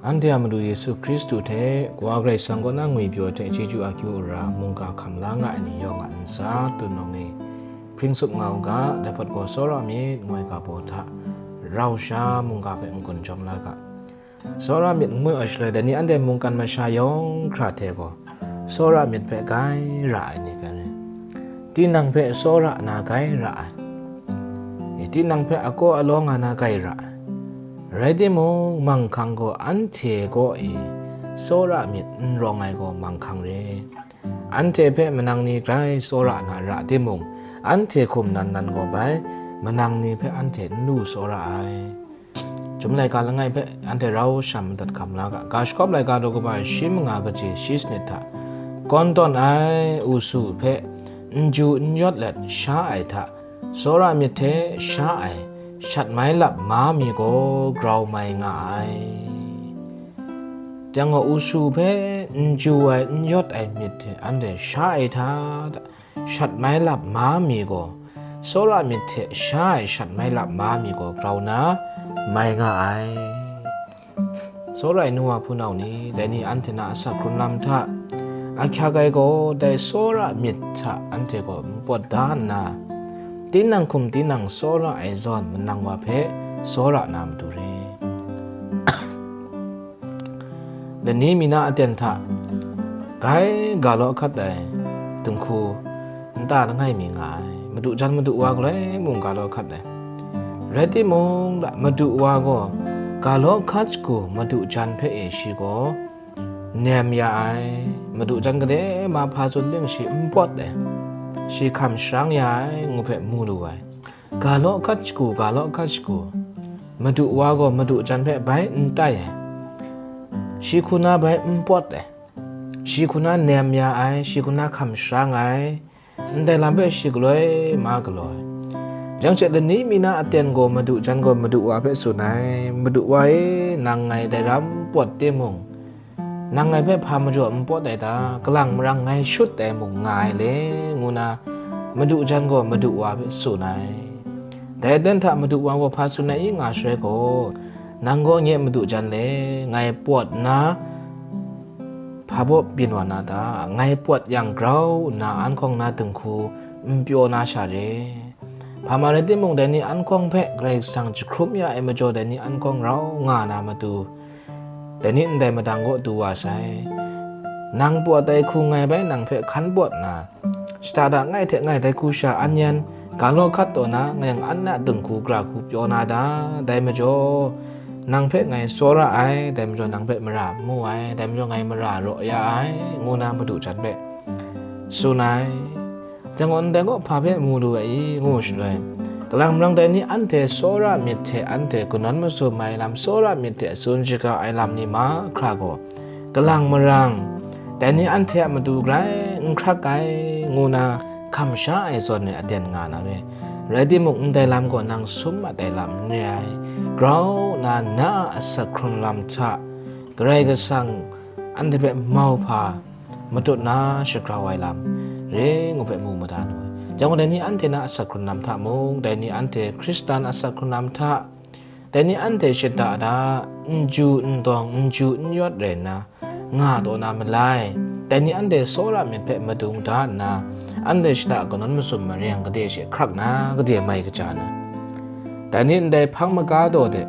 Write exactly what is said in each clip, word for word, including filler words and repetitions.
Anhte a Madu Yesu Hkristu hte Kawa Karai Kasang kaw na ngwipyaw hte chyeju akyu ara mungga hkam la nga ai ni yawng a ntsa tut nawng e hpring tsup nga u ga, dai hpawt gaw tsawra myit ngu ai ga baw hta rau sha mungga hpe n-gun jawm la ga. Tsawra myit ngu ai shaloi, dai ni anhte mungkan masha yawng hkra hte gaw, tsawra myit hpe gai ra ai ni hpe rai. Tinang hpe tsawra na gai ra ai. E, tinang hpe akaw alaw nga na gai ra ai. Rai timung, manghkang gaw anhte kaw e tsawra myit n rawng ai gaw manghkang re. Anhte hpe manang ni grai tsawra na ra timung, anhte hkum nan nan gaw bai manang ni hpe anhte n lu tsawra ai. Chyum laika langai hpe anhte rau sham madat hkam la ga. Ga shakawp laika daw kaba shi manga kaji shi sanit hta, kawn tawn ai usu hpe n ju n yawt let sha ai hta, tsawra myit hte sha ai shat mai lap ma mi gaw grau mai nga ai. Chyang gaw, usu hpe n ju ai n yawt ai myit hte anhte sha ai hta, shat mai lap ma mi gaw, tsawra myit hte sha ai shat mai lap ma mi gaw grau na mai nga ai. Tsawra ai nu wa hpunau ni, dai ni anhte na asak hkrun lam hta ahkyak ai gaw, dai tsawra myit hta anhte gaw n pawt da nna, tinang hkum tinang tsawra ai zawn manang wa hpe tsawra na matu re. Lani mi na aten hta grai ga law hkat ai dinghku nta langai mi nga ai. Madu jan madu wa galoi mung ga law hkat ai. Rai timung, la madu wa gaw ga law hkat shagu madu jan hpe e shi gaw nem ya ai. Madu jan gade ma hpa tsun ting shi n pawt ai. Shi hkam sharang ya ai ngu hpe mu lu ai. Ga law hkat shagu, ga law hkat shagu, madu wa gaw madu jan hpe bai n tai ai. Shi hku na bai n pawt ai. Shi hku na nem ya ai, shi hku na hkam sharang ai, ndai lam hpe shi galoi ma galaw ai. Jang she lani mi na aten gaw madu jan gaw madu wa hpe tsun ai, Madu wa e, nang ngai dai ram pawt timung, nang ngai hpe hpa majaw n pawt ai ta? Kalang marang ngai shut ai mung nga ai le, ngu na madu jan gaw madu wa hpe tsun ai. Dai aten hta madu wa gaw hpa tsun ai i nga shaloi gaw, nang gaw nye madu jan le, ngai pawt nna hpa baw byin wa na ta? Ngai pawt yang grau nna an hkawng na dinghku n pyaw na sha re. Hpa ma rai timung, dai ni an hkawng hpe Karai Kasang jahkrum ya ai majaw, dai ni an hkawng rau nga na matu, dai ni ndai madang kaw du wa sai. Nang pawt ai hku ngai bai nang hpe hkan pawt nna, shada da ngai hte ngai dai hku sha an yan, ga law hkat taw na, ngai yang an a dinghku gara hku pyaw na da? Dai majaw, nang hpe ngai tsawra ai, dai majaw nang hpe mara n mu ai, dai majaw ngai mara raw ya ai, ngu na madu jan hpe tsun ai. Jang gaw, ndai gaw hpa hpe mu lu ai i, ngu shaloi, kalang marang dai ni anhte tsawra myit hte anhte kanawn masum ai lam, tsawra myit hte tsun shaga ai lam ni mahkra gaw, kalang marang dai ni anhte a matu grai n hkrak ai, ngu na hkam sha ai zawn e aten nga na re. Rai timung, ndai lam gaw nang sum mat ai lam n re ai. Grau nna na a asak hkrung lam hta Karai Kasang anhte hpe mauhpa matut na shagrau ai lam re ngu hpe mu mada nu ai. Jang gaw, dai ni anhte na asak hkrun lam hta mung, dai ni anhte Hkristan asak hkrun lam hta, dai ni anhte shada da, n ju n dawng, n ju n yawt rai nna, nga taw na malai, dai ni anhte tsawra myit hpe madung da nna, anhte shada kanawn masum mareng gade she hkrak na, gade mai kaja na, dai ni ndai hpang maga daw de,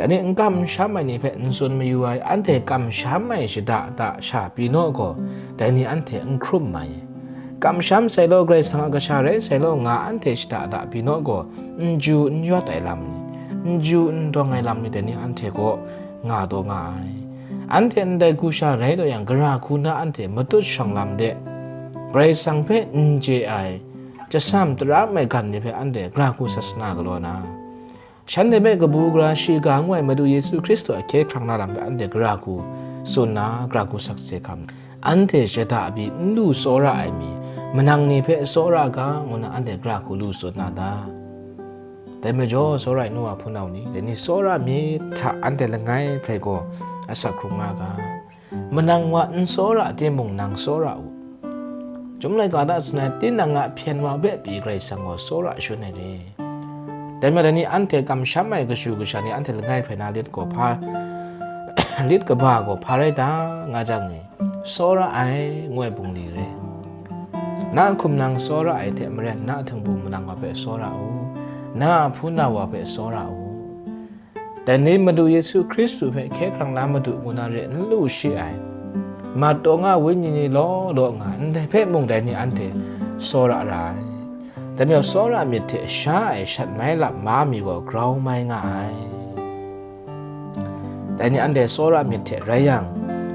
dai ni n kam n sham ai ni hpe n tsun mayu ai, anhte kamsham ai shada da sha pyi naw gaw, dai ni anhte n hkrum mai ai. Kamsham sai law, Karai Kasang a kasha rai sai law nga anhte shada da pyi naw gaw, n ju n yawt ai lam ni, n ju n dawng ai lam ni dai ni anhte kaw nga taw nga ai. Anhte ndai hku sha rai taw yang, gara hku na anhte matut shawng lam de, Karai Kasang hpe n chye ai, jasam tara maigan ni hpe anhte gara hku sasana galaw na, shanhte hpe kabu gara shiga ngu ai Madu Yesu Hkristu a hkye hkrang na lam hpe anhte gara hku tsun na, gara hku sakse hkam, anhte shada pyi n lu tsawra ai mi, manang ni hpe tsawra ga, ngu na anhte gara hku lu tsun na ta? Dai majaw, tsawra ai nu wa hpunau ni, dai ni tsawra myit hta anhte langai hpe gaw asak hkrung nga ga. Manang wa n tsawra timung, nang tsawra u. Chyum laika hta tsun ai, tinang a hpyen wa hpe pyi Karai Kasang gaw tsawra shun ai re. Dai majaw, dai ni anhte kamsham ai kashu kasha ni anhte langai hpe na lit gaw, hpa Lit kaba gaw hpa rai ta nga jang ni, tsawra ai ngu ai bungli re. Na hkum nang tsawra ai hte maren na htingbu manang wa hpe tsawra u, na a hpuna wa hpe tsawra u. Dai ni Madu Yesu Hkristu hpe hkye hkrang la Madu ngu na re n lu shi ai, mat taw nga wenyi ni law law nga ndai hpe mung dai ni anhte tsawra ra ai. Dai majaw tsawra myit hte sha ai shat mai lap ma mi gaw grau mai nga ai. Dai ni anhte tsawra myit hte rai yang,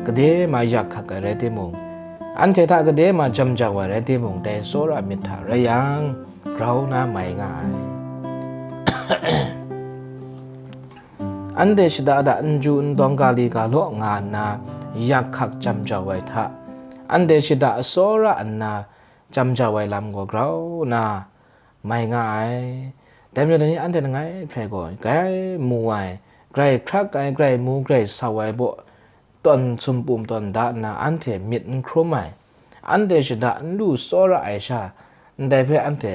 gade ma yak hkak ai rai timung, anhte hta gade ma jam jau ai rai timung, dai tsawra myit hta rai yang, grau na mai nga ai. Anhte shada da n ju n dawng ga li ga law nga nna, yak hkak jam jau ai hta, anhte shada tsawra nna jam jau ai lam gaw grau na mai nga ai. Dai majaw dai ni anhte langai hpe gaw, grai mu ai, grai hkrak ai, grai mu, grai sau ai baw tawn sumpum tawn da nna, anhte myit n hkrum ai, anhte shada n lu tsawra ai sha, ndai hpe anhte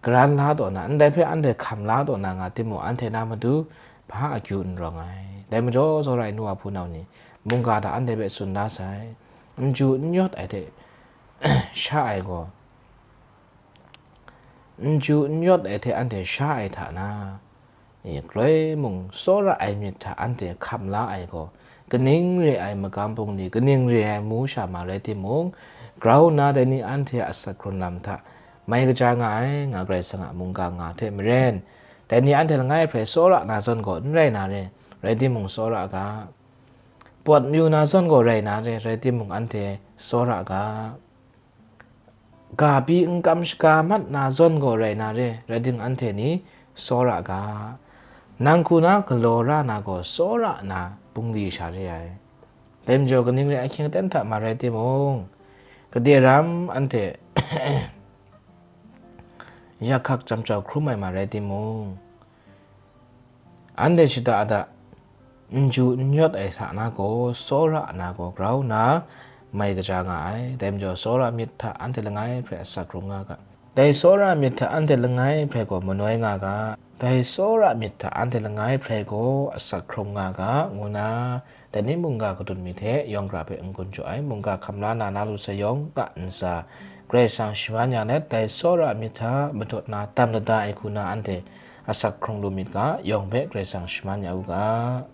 garan la taw na, ndai hpe anhte hkam la taw na nga timung, anhte na matu hpa akyu n rawng ai. Dai majaw, tsawra ai nu wa hpunau ni, mungga hta anhte hpe tsun da sai, n ju n yawt ai hte sha ai gaw, n ju n yawt ai hte anhte sha ai hta na, e, galoi mung tsawra ai myit hta anhte hkam la ai gaw, kaning re ai magam bungli, kaning re ai mu sha ma rai timung, grau nna dai ni anhte a asak hkrung lam hta mai kaja nga ai, nga Karai Kasang a mungga nga hte maren, dai ni anhte langai hpe tsawra na zawn gaw n rai na re, rai timung tsawra ga. Pawt mayu na zawn gaw rai na re, rai timung anhte tsawra ga. Ga pyi n kam shaga mat na zawn gaw rai na re, rai timung anhte ni tsawra ga. Nang hku na galaw ra na gaw tsawra na bungli sha re ai. Dai majaw kaning re ahkying aten hta ma rai timung, gade ram anhte yak hkak jam jau hkrum ai ma rai timung, anhte shada da n ju n yawt ai hta na gaw, tsawra na gaw grau nna mai kaja nga ai. Dai majaw, tsawra myit hta anhte langai hpe asak hkrung nga ga. Dai tsawra myit hta anhte langai hpe gaw manoi nga ga. Dai tsawra myit hta anhte langai hpe gaw asak hkrung nga ga, ngu nna, dai ni mungga kadun mi hte yawng gara hpe n-gun jaw ai, mungga hkam la na na lu sai yawng ga ntsa, Karai Kasang shaman ya let, dai tsawra myit hta madawt na dam lada ai hku na anhte asak hkrung lu myit ga, yawng hpe Karai Kasang shaman ya u ga.